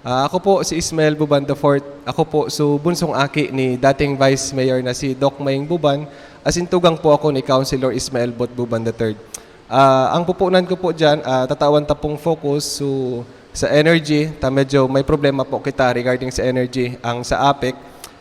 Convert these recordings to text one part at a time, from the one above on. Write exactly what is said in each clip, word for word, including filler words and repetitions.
Ah, ako po si Ismael Buban the fourth. Ako po, so, bunsong aki ni dating Vice Mayor na si Doc Maing Buban. Asin tugang po ako ni Councilor Ismael Bot Buban the third. Ah, ang pupunan ko po diyan, ah, tatawan ta pong focus, so, sa energy, ta medyo may problema po kita regarding sa energy, ang sa APEC.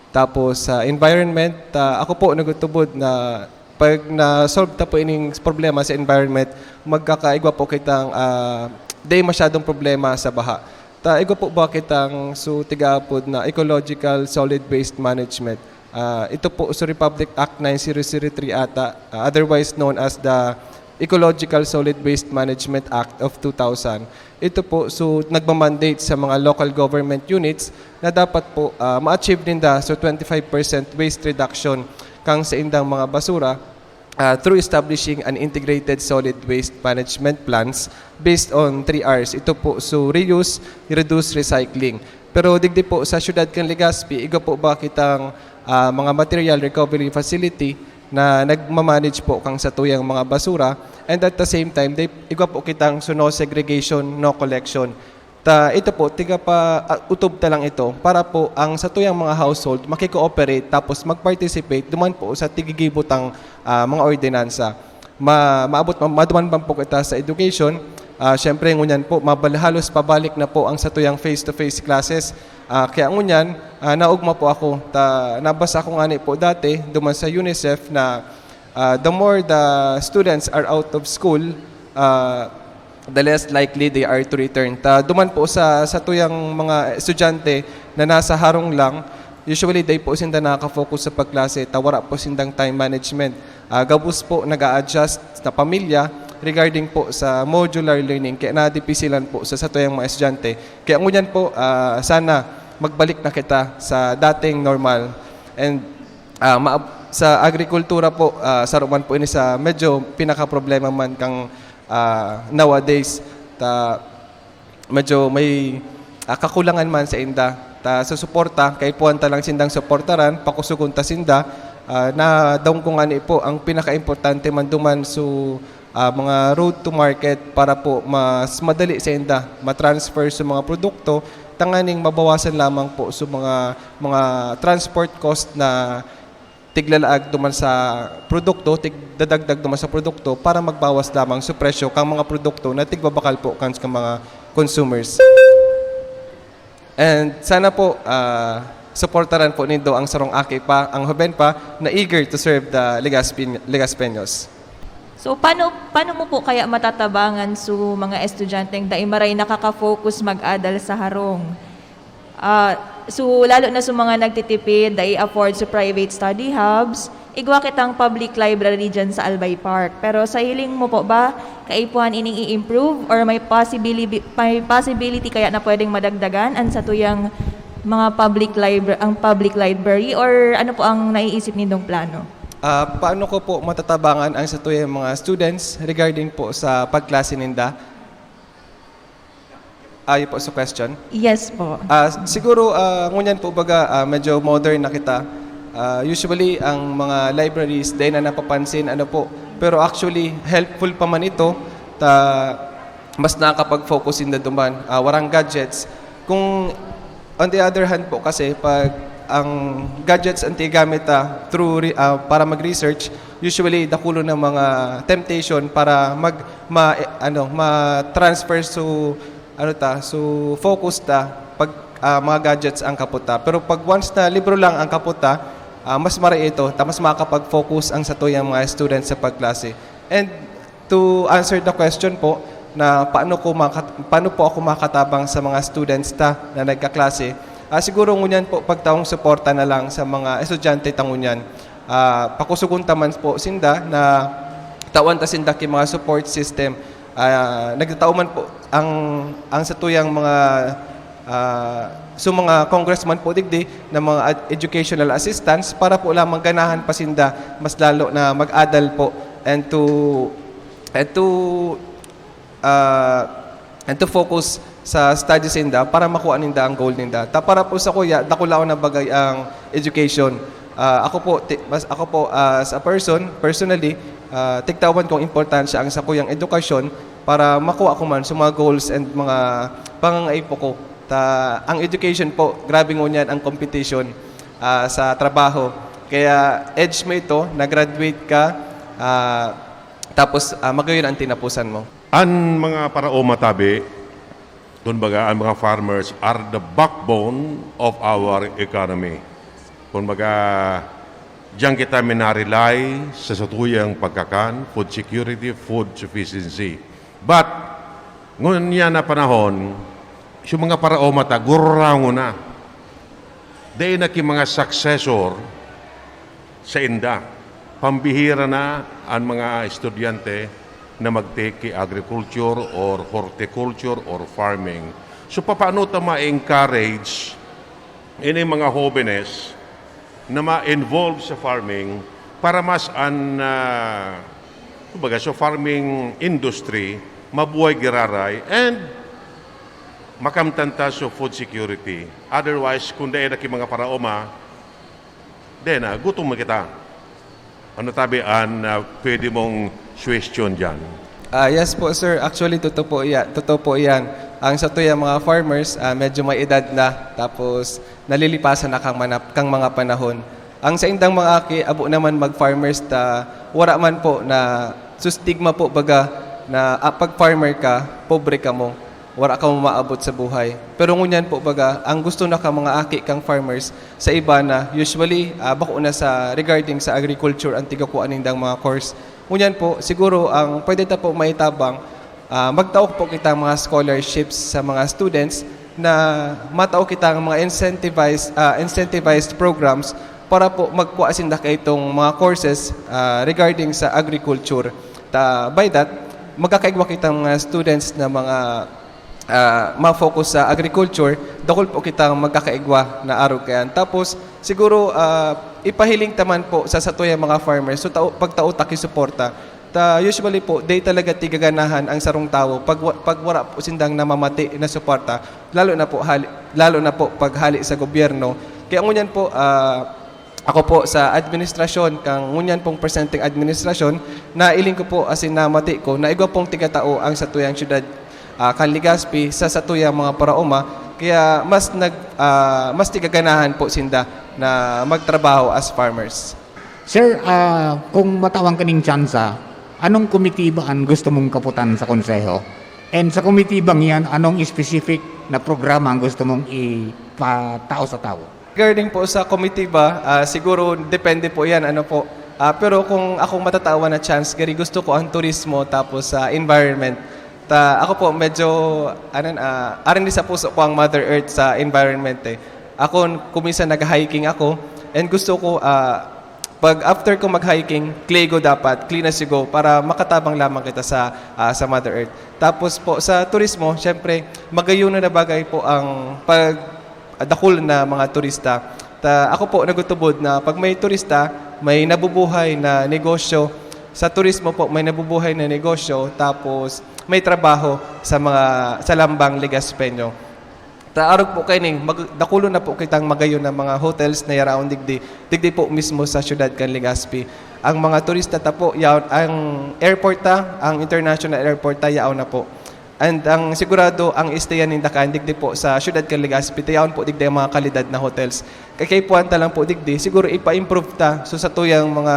Tapos sa environment, ah, ako po nagtutubod na pag na-solve ta po ining problema sa environment, magkakaigwa po kitang, ah, di masyadong problema sa baha. Ta igwa po ba kitang, so, tigaapod na ecological solid waste management? Ah, ito po, so, Republic Act nine zero zero three ata, ah, otherwise known as the Ecological Solid Waste Management Act of two thousand. Ito po, so, nagmamandate sa mga local government units na dapat po, ah, ma-achieve ninda, so, twenty-five percent waste reduction kang sa indang mga basura, ah, through establishing an integrated solid waste management plans based on three Rs. Ito po, so, reuse, reduce, recycling. Pero digdi po sa siyudad kan Legazpi, igwa po ba kitang, ah, mga material recovery facility na nagmamanage po kang satuyang mga basura, and at the same time, they, igwa po kitang, so, no segregation, no collection. Ta ito po, tiga pa, ah, utob ta lang ito para po ang satuyang mga household makikooperate tapos mag-participate duman po sa tigigibo tang, ah, mga ordinansa. Ma-, maabot, ma-, maduman man po kita sa education. Ah, siyempre, ngunyan po, mabal-, halos pabalik na po ang satuyang face-to-face classes. Ah, kaya ngunyan, ah, naugma po ako. Ta, nabasa ko ngani po dati, duman sa UNICEF na, ah, the more the students are out of school, ah, the less likely they are to return. Ta, duman po sa, satuyang mga estudyante na nasa harong lang, usually, dai po sinda nakaka-focus sa pagklase, ta wara po sindang time management. Ah, gabos po nag-a-adjust na pamilya regarding po sa modular learning, kaya nadipisilan po sa satuyang mga estudyante. Kaya ngunyan po, ah, sana magbalik na kita sa dating normal. And, ah, maab-, sa agrikultura po, ah, saro man po ini sa medyo pinakaproblema man kang, ah, nowadays. Ta, medyo may, ah, kakulangan man sa inda. Ta, sa suporta, kaipuhan ta lang sindang suportaran, pakusugon ta sinda. Ah, nadangog ko ngani po, ang pinakaimportante man duman, so, ah, mga road to market para po mas madali sa inda ma-transfer sa mga produkto, tanganing mabawasan lamang po sa mga, mga transport cost na tiglalaag duman sa produkto, tig-, dadagdag duman sa produkto para magbawas lamang sa presyo kang mga produkto na tigbabakal po kan, kan mga consumers. And sana po, ah, suportaran po nindo ang sarong aki pa, ang hoben pa, na eager to serve the Legaspi-, Legaspeños. So, paano, paano mo po kaya matatabangan so mga estudyanteng dai maray nakaka-focus mag-adal sa harong? Ah, so, lalo na sa mga nagtitipid, dai afford sa private study hubs, igwa kitang public library dyan sa Albay Park. Pero sa hiling mo po ba, kaipuhan ining i-improve or may possibili-, may possibility kaya na pwedeng madagdagan an satuyang mga public libra-, ang public library, or ano po ang naiisip nindong plano? Ah, paano ko po matatabangan ang satuyang mga students regarding po sa pagklase ninda? Ayo po sa question? Yes po. Ah, siguro, ah, ngunyan po baga, ah, medyo modern na kita. Ah, usually, ang mga libraries, dai na napapansin, ano po. Pero actually, helpful pa man ito, ta mas nakakapag-focus sinda duman. Ah, warang gadgets. Kung on the other hand po kasi, pag ang gadgets ang tigamit ta through re-, ah, para mag-research, usually dakulon ang mga temptation para mag-, ma-, eh, ano, ma-transfer so, ano ta, so focus ta pag, ah, mga gadgets ang kapot ta. Pero pag once na libro lang ang kapot ta, ah, mas maray ito, ta mas makakapag-focus ang satuyang mga students sa pagklase. And to answer the question po na paano ko makat-, paano po ako makatabang sa mga students ta na nagkaklase, ah, siguro ngunyan po pagtaong suporta na lang sa mga estudyante ta ngunyan. Ah, pakusugon ta man po sinda na tawan ta sinda ki mga support system. Ah, nagtatao man po ang, ang satuyang mga, ah, so mga congressman po digdi na mga ad-, educational assistance para po lamang ganahan pa sinda mas lalo na mag-adal po and to, and to, ah, and to focus sa studies ninda para makuha ninda ang goal ninda. Ta para po sa kuya, dakulaon na bagay ang education. Ah, ako po, ti-, mas, ako po as a person, personally, ah, tigtawan kong importansya ang sakuyang edukasyon para makuha ko man sa mga goals and mga pangangaipo ko. Ta, ang education po, grabe ngunyan ang competition, ah, sa trabaho. Kaya edge mo ito, na-graduate ka, ah, tapos, ah, magayon ang tinapusan mo. An mga paraoma tabi, kumbaga, an mga farmers are the backbone of our economy. Kumbaga, diyan kita minarely sa satuyang pagkakan, food security, food sufficiency. But, ngunyan na panahon, yung mga paraoma ta, gurang na. Dai na ki mga successor sa inda. Pambihira na an mga estudyante na mag-take ki agriculture or horticulture or farming. So, papaano ta ma-encourage ini mga hobenes na ma-involve sa farming para mas an, ah, kumbaga, sa farming industry, mabuhay giraray and makamtan ta sa food security. Otherwise, kung dai na ki mga paraoma, dai na, gutom na kita. Ano tabi an, ah, pwede mong suggestion diyan? Ah, yes po, sir. Actually, totoo po iya-, totoo po iyan. Ang satuyang mga farmers, ah, medyo may edad na, tapos nalilipasan na kang manap-, kang mga panahon. Ang saindang mga aki, abo naman mag-farmers ta, wara man po na sustigma po, baga, na, ah, pag farmer ka, pobre ka mo, wara ka mo maabot sa buhay. Pero ngunyan po, baga, ang gusto na ka mga aki kang farmers, sa iba na, usually, ah, bako na sa regarding sa agriculture ang tigakua nindang mga course. Ngunyan po, siguro ang pwede ta po maitabang, ah, magtao po kita mga scholarships sa mga students na matao kita ng mga incentivized, ah, incentivized programs para po magkuha sinda kaitong mga courses, ah, regarding sa agriculture. Ta, by that, magkakaigwa kitang mga students na mga, ah, ma-focus sa agriculture, dakul po kitang magkakaigwa na arog kayan. Tapos, siguro, ah, ipahiling ta man po sa satuyang mga farmers, so tao, pagtao ta ki suporta. Ta, usually po, dai talaga tigaganahan ang sarong tawo pag wa-, pag wara po sindang namamati na suporta, lalo na po hali, lalo na po pag hali sa gobyerno. Kaya ngunyan po, ah, ako po sa administrasyon, kang ngunyan pong presenteng administrasyon, nailing ko po asin namati ko na igwa pong tigatao ang satuyang syudad, ah, kan Legazpi sa satuyang mga paraoma, kaya mas nag-, ah, mas tigaganahan po sinda na magtrabaho as farmers. Sir, ah, kung matawan ka ning tsansa, anong komitiba an gusto mong kaputan sa konseho? And sa komitibang iyan, anong specific na programa ang gusto mong ipatao sa tawo? Regarding po sa komitiba, ah, siguro depende po yan, ano po. Ah, pero kung akong matatawan na chance, gari gusto ko ang turismo tapos sa environment. Ta, ako po medyo, ano, ah, arin di sa puso ko ang Mother Earth sa environment eh. Ako, kuminsan nag-hiking ako and gusto ko, ah, pag after ko mag-hiking, clean ko dapat, clean as you go para makatabang lamang kita sa, ah, sa Mother Earth. Tapos po sa turismo, syempre, magayon na bagay po ang pag-, dakul na mga turista. Ta, ako po nagtutubod na pag may turista, may nabubuhay na negosyo. Sa turismo po, may nabubuhay na negosyo, tapos may trabaho sa mga, sa lambang Legazpeño. Ta, arog po kaining, mag-, dakulon na po kitang magayon na mga hotels na yaraon digdi, digdi po mismo sa siyudad kan Legazpi. Ang mga turista ta po, yaon, ang airport ta, ang international airport ta, yaon na po. And ang sigurado, ang istayan ninda kan digdi po sa siyudad kan Legazpi, ta yaon po digdi ang mga kalidad na hotels. Kay kaipuhan ta lang po digdi, siguro ipa-improve ta. So, sa tuyang mga,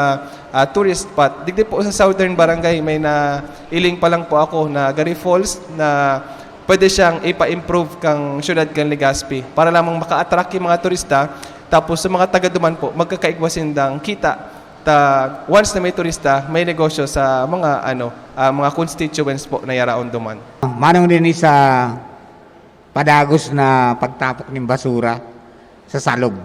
ah, tourist spot, digdi po sa Southern Barangay, may nailing pa lang po ako na Gari Falls na pwede siyang ipa-improve kang siyudad kan Legazpi para lamang maka-attract yung mga turista. Tapos sa mga taga duman po, magkakaigwa sindang kita. Ta, once na may turista, may negosyo sa mga, ano, ah, mga constituents po na yaraon duman. Manong din sa padagos na pagtapok nin basura sa salog.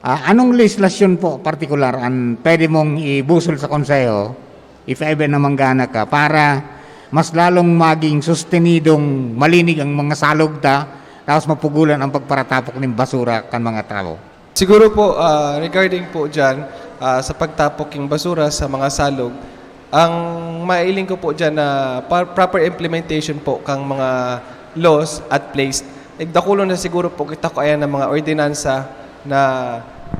Ah, anong legislasyon po partikular an pwede mong ibusol sa konseho, if ever na manggana ka, para mas lalong maging sustenidong malinig ang mga salog ta, tapos mapugulan ang pagparatapok nin basura kan mga tawo? Siguro po, ah, regarding po diyan, ah, sa pagtapok king basura sa mga salog, ang mailing ko po diyan na pa-, proper implementation po kang mga laws at place. Igdakulon na siguro po kita ko ayan ng mga ordinansa na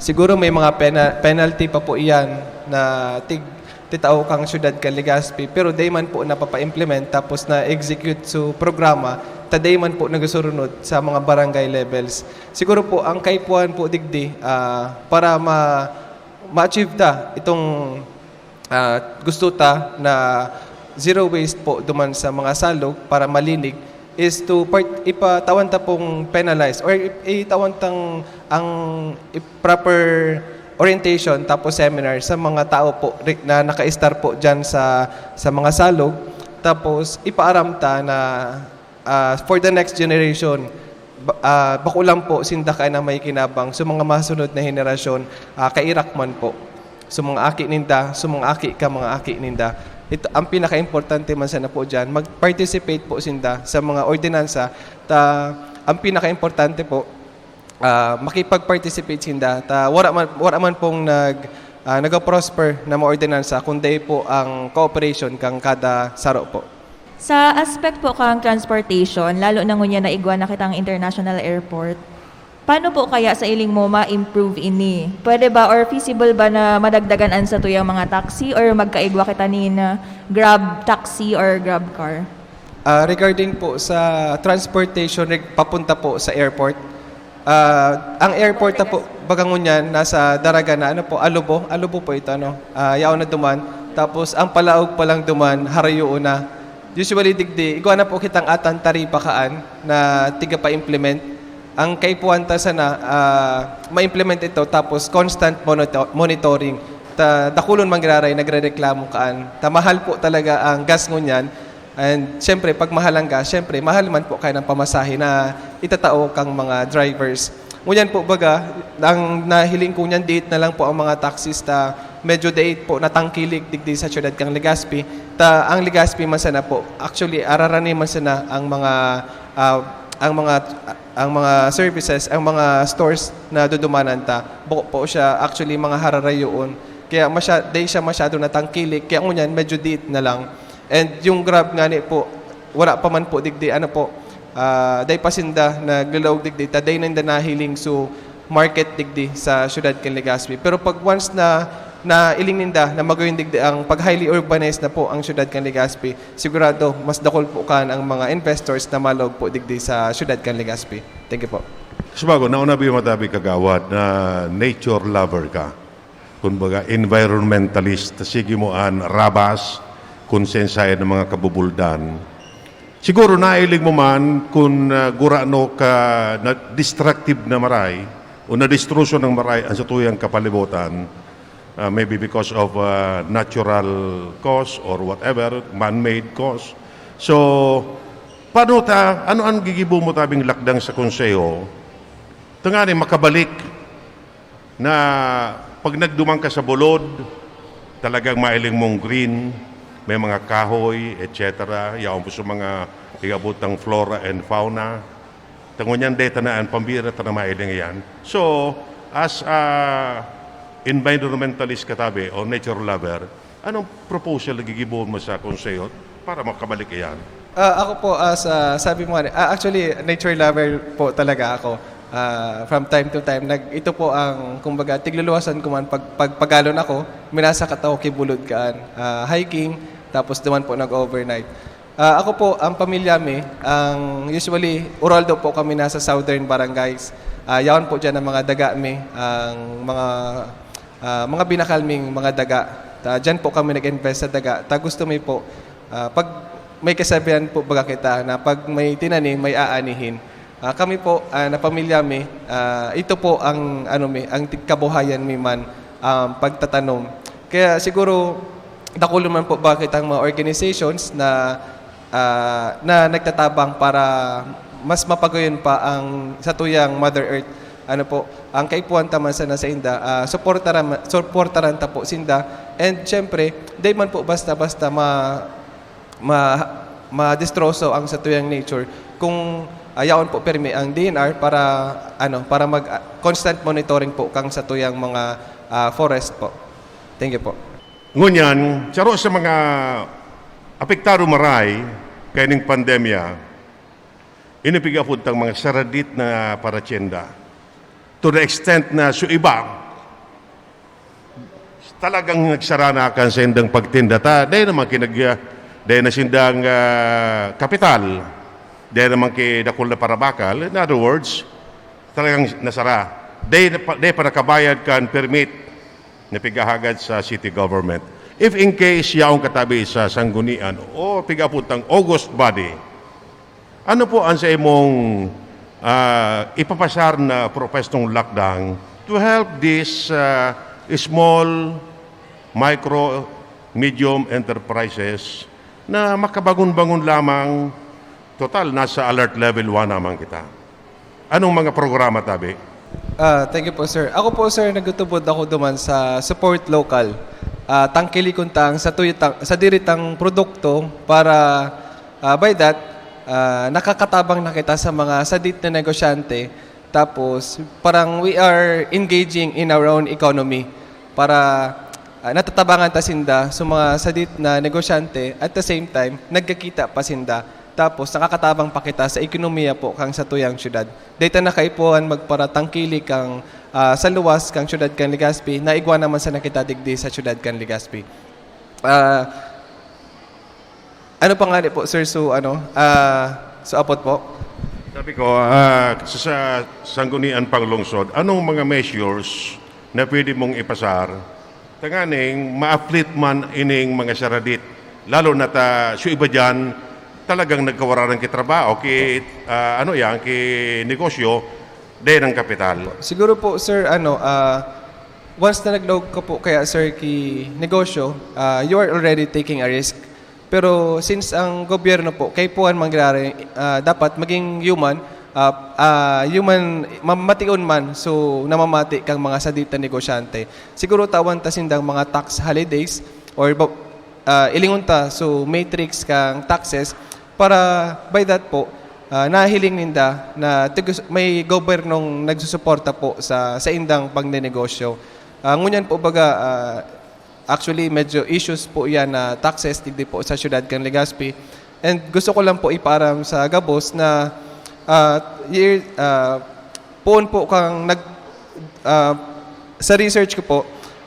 siguro may mga pena-, penalty pa po iyan na tig-, titao kang siyudad kan Legazpi, pero dai man po napapa-implement tapos na-execute sa programa, ta dai man po nagasurunod sa mga barangay levels. Siguro po, ang kaipuhan po digdi, ah, para ma-, ma-achieve ta itong, ah, gusto ta na zero waste po duman sa mga salog para malinig is to part-, ipatawan ta pong penalize or i-, itawan tang ang i-, proper orientation tapos seminar sa mga tao po ri-, na naka-stay po diyan sa, sa mga salog. Tapos ipaaram ta na, ah, for the next generation, ba-, ah, bako lang po sinda kaya na may kinabang. So, mga masunod na henerasyon, ah, kairak man po. So, mga aki ninda, so, mga aki ka, mga aki ninda. Ito, ang pinaka-importante man sana po diyan, mag-participate po sinda sa mga ordinansa. Ta, ang pinaka-importante po, ah, makipag-participate sinda. Ta, wala man, wala man pong nag-, ah, nag-prosper na mga ordinansa, kundi po ang cooperation kang kada saro po. Sa aspect po kang transportation, lalo na ngunyan na igwa na kitang international airport, paano po kaya sa iling mo ma-improve ini? Pwede ba or feasible ba na madagdagan an satuyang mga taxi or magkaigwa kita nin Grab taxi or Grab car? Ah, regarding po sa transportation reg-, papunta po sa airport, ah, ang airport na po, baga ngunyan, nasa Daraga na, ano po, Alubo? Alubo po ito, ano? Ah, yaon na duman. Tapos, ang palaog pa lang duman, harayoon na. Usually, digdi, igwa na po kitang atan taripa kaan na tiga pa-implement. Ang kaipuhan ta sana, ah, ma-implement ito, tapos constant monito-, monitoring. Ta, dakulon man giraray nagrereklamo kaan. Ta, mahal po talaga ang gas ngunyan. And siyempre, pag mahal ang gas, siyempre, mahal man po kaya ng pamasahe na itatao kang mga drivers. Ngunyan po, baga, ang nahiling ko niyan, diit na lang po ang mga taxis ta medyo diit po natangkilik digdi sa siyudad kang Legazpi. Ta, ang Legazpi man sana po, actually, ararani man sana ang mga, ah, ang mga, ang mga services, ang mga stores na dudumanan ta. Bako po siya, actually, mga hararayoon. Kaya masya-, di siya masyado natangkilik. Kaya ngunyan, medyo diit na lang. And yung Grab ngani po, wala pa man po digdi, ano po, ah, dai pa sinda naglalaog digdi, ta dai ninda nahiling so market digdi sa siyudad kan Legazpi. Pero pag once na nailing ninda na magayon digdi ang pag highly urbanized na po ang siyudad kan Legazpi, sigurado mas dakul po kan ang mga investors na malaog po digdi sa siyudad kan Legazpi. Thank you po. Subago, nauna bi matabi, Kagawad, na nature lover ka. Kumbaga, environmentalist, sige mo an rabas, konsensya ng mga kabubuldan. Siguro nailing mo man kun, ah, gurano ka na destructive na maray o na-destruction ng maray ang satuyang kapalibutan, ah, maybe because of, ah, natural cause or whatever, man-made cause. So, paano ta, ano ang gigibo mo tabing lakdang sa konseho? Tangani, makabalik na pag nagduman ka sa bulod, talagang mailing mong green, may mga kahoy, et cetera. Yaon po sa mga igabot ng flora and fauna. Tango niyan, deta na ang pambira, ta na mailing yan. So, as a environmentalist katabi o nature lover, anong proposal na gigibohon mo sa konseho para makabalik iyan? Ah, ako po, as, ah, sabi mo nga, ah, actually, nature lover po talaga ako. Ah, from time to time, nag-, ito po ang, kumbaga, tigluluwasan ko man pag, pag pagalon ako, minasakat ako ki bulod kaan. Ah, hiking, tapos duman po nag-overnight. Ah, ako po, ang pamilya mi, ang usually, Uraldo po kami nasa southern barangays. Ah, yaon po diyan ang mga daga mi, ang mga, ah, mga binakal ming mga daga. Ta, diyan po kami nag-invest sa daga. Ta gusto mi po, ah, pag may kasabihan po baga kita na pag may tinanim, may aanihin. Ah, kami po, ah, na pamilya mi, ah, ito po ang ano mi, ang tig-, kabuhayan mi man, um, pagtatanom. Kaya siguro, dakul naman po baga kitang mga organizations na, ah, na nagtatabang para mas mapagayon pa ang satuyang Mother Earth. Ano po, ang kaipuhan ta man sana sainda, ah, suportaran ma-, suportaran ta po sinda. And siyempre, di man po basta-basta ma-, ma-, madestroso ang satuyang nature kung, ah, yaon po pirmi ang D N R para, ano, para mag, ah, constant monitoring po kang satuyang mga, ah, forest po. Thank you po. Ngunyan, saro sa mga apektado maray kaining pandemya, ini pig-apod tang mga saradit na paratyenda. To the extent na so iba, talagang nagsara na kan saindang pagtinda. Ta, dai naman kinag-, dai na sindang, ah, kapital. Dai naman ki dakul na parabakal. In other words, talagang nasara. Dai na pa, dai pa nakabayad kan permit na pigahagad sa city government. If in case yaong katabi sa sanggunian o pigaapod tang august body, ano po ang sa imong, ah, ipapasar na proposed lockdown to help these, ah, small, micro, medium enterprises na makabangon-bangon lamang? Total, nasa alert level one naman kita. Anong mga programa, tabi? Ah, thank you po, sir. Ako po, sir, nagtutubod ako duman sa support local. Ah, tangkili kuntang sa tuytang, sa diritang produkto para, ah, by that, ah, nakakatabang na kita sa mga sadit na negosyante. Tapos, parang we are engaging in our own economy para, ah, natatabangan ta sinda sa mga sadit na negosyante, at the same time, nagkakita pa sinda. Tapos, nakakatabang pa kita sa ekonomiya po kang satuyang syudad. Dai ta na kaipuhan magparatangkili kang, ah, sa luwas kang syudad kan Legazpi, na igwa naman sana kita digdi sa syudad kan Legazpi. Ah, ano pa nga ni po, sir? So, ano, ah, so apot po? Sabi ko, ah, sa, sa sanggunian pang lungsod, anong mga measures na pwede mong ipasar tanganing ma-uplift man ining mga saradit? Lalo na ta, so iba dyan, talagang nagkawaranan ki trabaho, ki, ah, ano yan, ki negosyo, dahil ng kapital. Siguro po, sir, ano, ah, once na naglaog ka po kaya, sir, ki negosyo, ah, you are already taking a risk. Pero since ang gobyerno po, kaipuhan mangyari, ah, dapat maging human, ah, ah, human, ma-, mation man, so namamati kang mga sadit na negosyante. Siguro tawan ta sindang mga tax holidays or ba-, ah, ilingon ta, so matrix kang taxes para by that po, ah, nahiling ninda na tigus-, may gobyernong nagsusuporta po sa, sa indang pagnenegosyo. Ah, ngunyan po baga, ah, actually, medyo issues po yan na taxes digdi po sa siyudad kan Legazpi. And gusto ko lang po ipaaram sa gabos na, ah, year, ah, poon po kang nag-, ah, sa research ko po,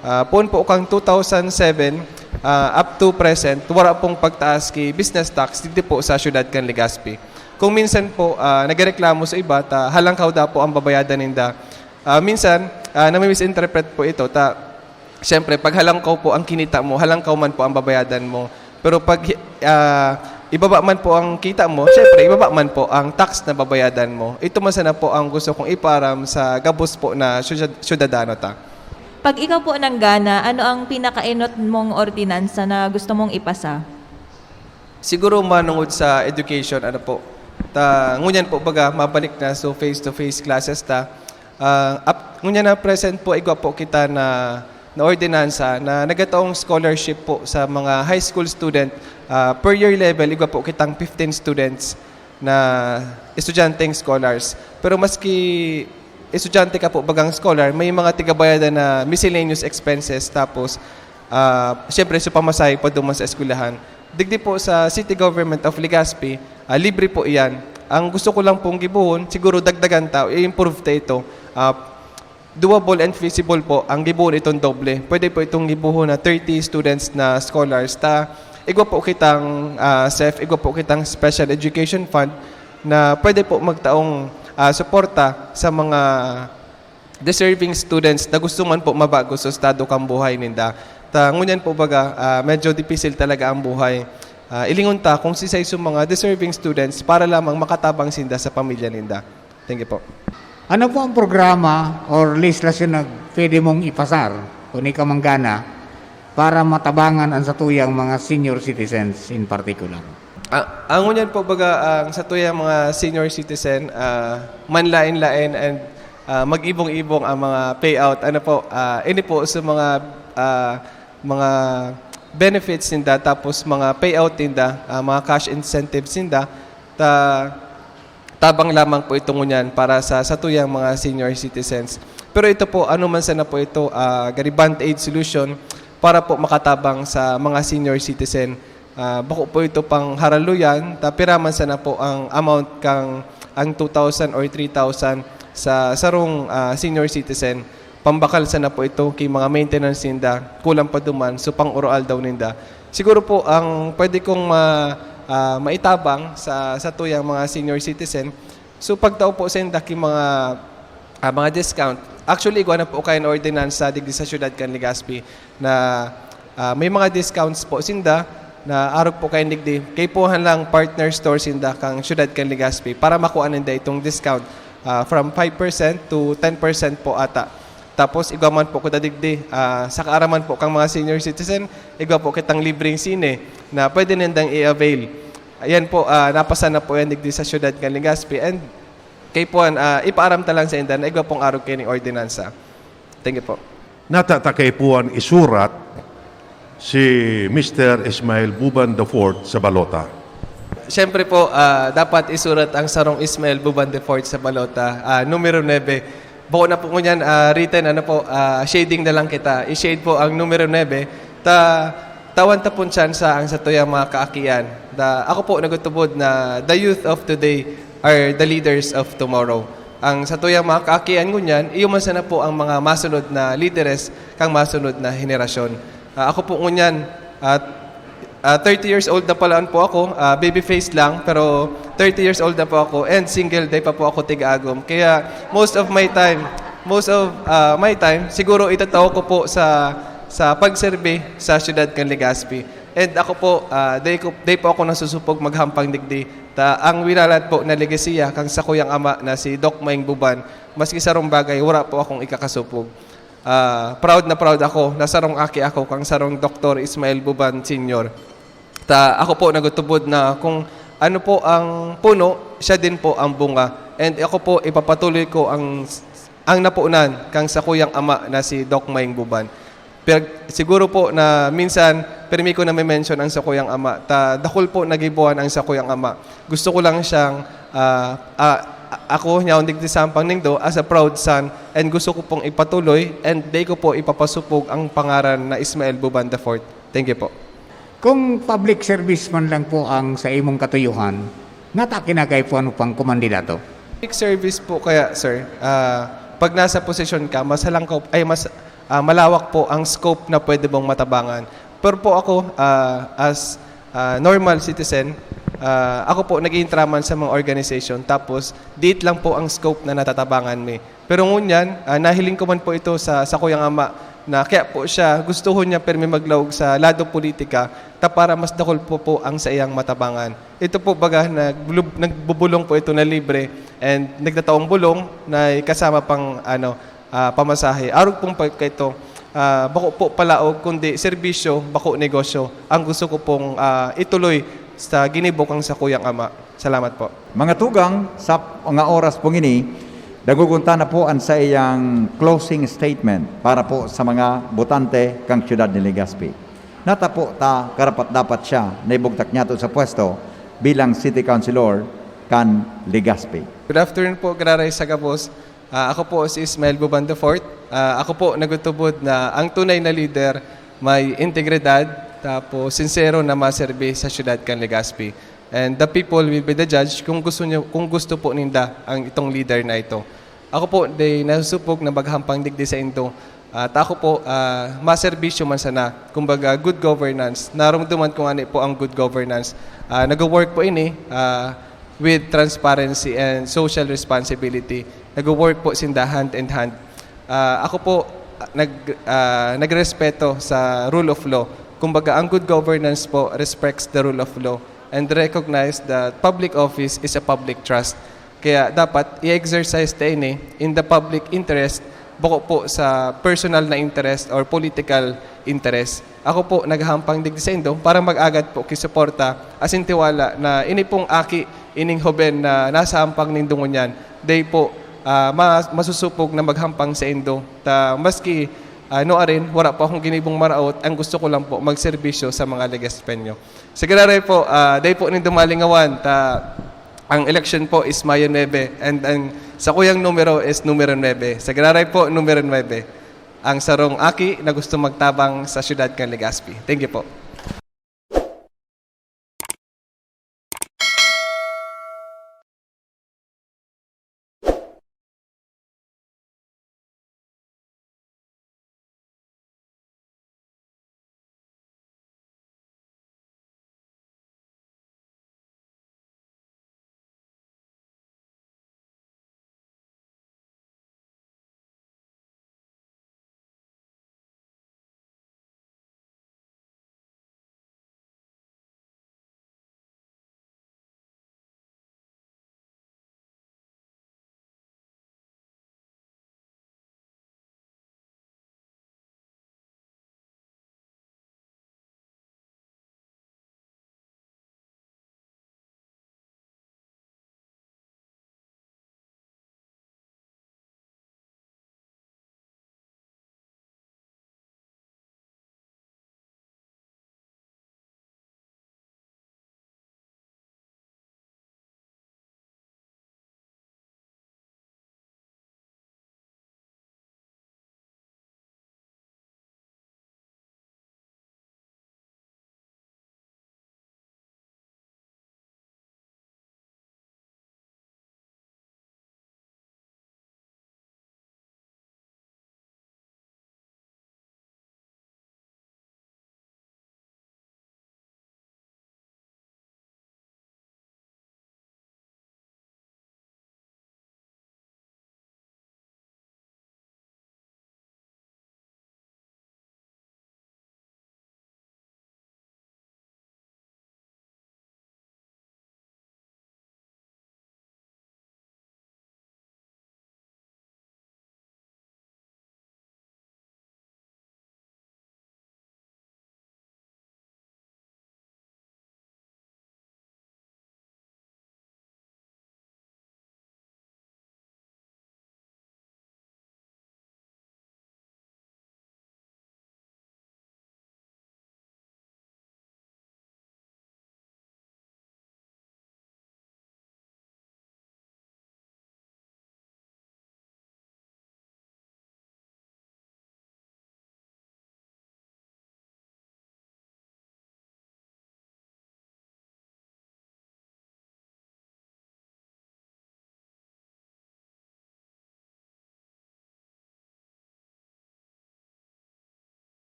ah, poon po kang two thousand seven, ah, up to present, wala pong pagtaas ki business tax digdi po sa siyudad kan Legazpi. Kung minsan po, ah, nagreklamo sa iba, ta halangkaw daw po ang babayadan ninda. Ah, minsan, ah, nami-misinterpret po ito, ta siyempre, pag halangkaw po ang kinita mo, halangkaw man po ang babayadan mo. Pero pag, ah, ibaba man po ang kita mo, siyempre, ibaba man po ang tax na babayadan mo. Ito man sana po ang gusto kong ipaaram sa gabos po na syudad-, syudadano ta. Pag ikaw po nanggana, ano ang pinakaenot mong ordinansa na gusto mong ipasa? Siguro manungod sa education, ano po. Ta, ngunyan po baga, mabalik na, so face-to-face classes ta. Ah, ap-, ngunyan na present po, igwa po kita na, na ordinansa na nagataong scholarship po sa mga high school student. Ah, per year level, igwa po kitang fifteen students na estudyanteng scholars. Pero maski estudyante ka po, bagang scholar, may mga tigabayadan na miscellaneous expenses. Tapos, ah, siyempre, sa pamasahe pa duman sa eskwelahan. Digdi po sa City Government of Legazpi, ah, libre po iyan. Ang gusto ko lang pong gibohon, siguro dagdagan ta, i-improve ta ito. Ah, doable and feasible po ang gibohon itong doble. Pwede po itong gibohon na thirty students na scholars. Ta, igwa po kitang, ah, SEF, igwa po kitang Special Education Fund na pwede po magtaong, ah, suporta sa mga deserving students na gusto man po mabago sa estado kang buhay ninda. Ta, ngunyan po baga, ah, medyo dipisil talaga ang buhay. Ah, ilingon ta kung sisay sa mga deserving students para lamang makatabang sinda sa pamilya ninda. Thank you po. Ano po ang programa or legislation na pwede mong ipasar kung ikaw manggana para matabangan ang satuyang mga senior citizens in particular? Ah, ang ngunyan po baga, ang satuyang mga senior citizen, ah, manlain-lain and, ah, mag-ibong-ibong ang mga payout. Ano po, ah, ini po sa mga, ah, mga benefits ninda, tapos mga payout ninda, ah, mga cash incentives ninda, ta tabang lamang po ito ngunyan para sa satuyang mga senior citizens. Pero ito po, ano man sana po ito, ah, gari band-aid solution para po makatabang sa mga senior citizen. Ah, bako po ito pang haraluyan, ta pira man sana po ang amount kang ang two thousand or three thousand sa sarong, ah, senior citizen. Pambakal sana po ito kay mga maintenance ninda, kulang pa duman, so pang-oroaldaw ninda. Siguro po, ang pwede kong ma-, ah, maitabang sa satuyang mga senior citizen. So, pagtao po sa inda ki mga, ah, mga discount. Actually, igwa na po kayo na ordinansa digdi sa siyudad kan Legazpi na, ah, may mga discounts po sinda na arog po kayo digdi. Kaipuhan lang partner store sinda kang siyudad kan Legazpi para makuha ninda itong discount, ah, from five percent to ten percent po ata. Tapos igwa man po kuda digdi, ah, sa kaaraman po kang mga senior citizen, igwa po kitang libreng sine na pwede nindang i-avail. Ayan po, ah, napasa na po yan digdi sa siyudad kan Legazpi. And kaipuhan, ah, ipaaram ta lang sa inda na igwa pong arog kayo ning ordinansa. Thank you po. Nata ta kaipuhan isurat si Mister Ismael Buban the fourth sa balota. Siyempre po, ah, dapat isurat ang sarong Ismael Buban the fourth sa balota, ah, numero nine. Bako na po ngunyan, ah, written, ano po, ah, shading na lang kita. I-shade po ang numero nine. Ta, tawan ta pong tsansa ang satuyang mga kaakian. Ta, ako po nagtutubod na the youth of today are the leaders of tomorrow. Ang satuyang mga kaakian ngunyan, iyo man sana po ang mga masunod na lideres kang masunod na henerasyon. Ah, ako po ngunyan, at, ah, thirty years old na pala po ako, ah, baby face lang, pero thirty years old na po ako and single, dai pa po ako tig-agom. Kaya most of my time, most of, ah, my time, siguro itatao ko po sa, sa pagserbi sa siyudad kan Legazpi. And ako po, ah, dai ko, dai po ako nasusupog maghampang digdi. Ta, ang winalat po na legasiya kang sakuyang ama na si Doc Maing Buban, maski sarong bagay, wala po akong ikakasupog. Ah, proud na proud ako na sarong aki ako kang sarong Doktor Ismael Buban Senior. Ta, ako po nagtutubod na kung ano po ang puno, siya din po ang bunga. And ako po, ipapatuloy ko ang, ang napunan kang sakuyang ama na si Doc Maing Buban. Pero siguro po na minsan, pirmi ko na may mention ang sakuyang ama. Ta, dakul po nagibuhan ang sakuyang ama. Gusto ko lang siyang, ah, ah, ako, nyaon digdi sampang nindo, as a proud son, and gusto ko pong ipatuloy, and dai ko po ipapasupog ang pangaran na Ismael Buban the fourth. Thank you po. Kung public service man lang po ang sa imong katuyuhan, nata kinakaipuhan mo pang kumandidato? Public service po kaya, sir, ah, pag nasa posisyon ka, mas halangkaw, ay mas, ah, malawak po ang scope na pwede mong matabangan. Pero po ako, ah, as, ah, normal citizen, ah, ako po nag-iintraman sa mga organization, tapos diit lang po ang scope na natatabangan mi. Pero ngunyan, ah, nahiling ko man po ito sa, sa kuyang ama na kaya po siya, gustuhon niya permi maglaog sa lado politika, ta para mas dakul po po ang saiyang matabangan. Ito po baga, naglub-, nagbubulong po ito na libre and nagtataong bulong na kasama pang, ano, ah, pamasahe. Arog pong pagkaito, ah, bako po palaog, kundi serbisyo, bako negosyo. Ang gusto ko pong, ah, ituloy sa ginibo kang sakuyang ama. Salamat po. Mga tugang, sa mga oras pong ini, nagugunta na po ang saiyang closing statement para po sa mga botante kang siyudad ni Legazpi. Nata po ta karapat-dapat siya na ibugtak niyato sa pwesto bilang City Councilor kan Legazpi. Good afternoon po, Giraray sa gabos. Ah, ako po si Ismael Buban the fourth. Ah, ako po nagtutubod na ang tunay na lider may integridad, tapos sincero na maserbi sa siyudad kan Legazpi. And the people will be the judge kung gusto niyo, kung gusto po ninda ang itong leader na ito. Ako po, di nasupog na maghampang digdi sa indo. At ako po, ah, maserbisyo man sana. Kumbaga, good governance. Narumduman ko nga ni po ang good governance. Ah, nag-work po ini, ah, with transparency and social responsibility. Nag-work po sinda hand in hand. Ah, ako po, ah, nag, ah, nagrespeto sa rule of law. Kumbaga, ang good governance po respects the rule of law and recognize that public office is a public trust. Kaya dapat i-exercise ta ini in the public interest, bako po sa personal na interest or political interest. Ako po naghahampang digdi sa indo para mag-agad po ki suporta asin tiwala na ini pong aki, ining hoben na nasa hampang nindo ngunyan, dai po, ah, ma-, masusupog na maghampang sa indo. Ta maski, ah, nuarin, wala po akong ginibong maraot, ang gusto ko lang po magserbisyo sa mga Legazpeño. Sa Giraray po, ah, dai po nindo malingawan, ta ang eleksyon po is Mayo nuebe, and ang sakuyang numero is numero nuebe. Sa Giraray po, numero nuebe. Ang sarong aki na gusto magtabang sa siyudad kan Legazpi. Thank you po.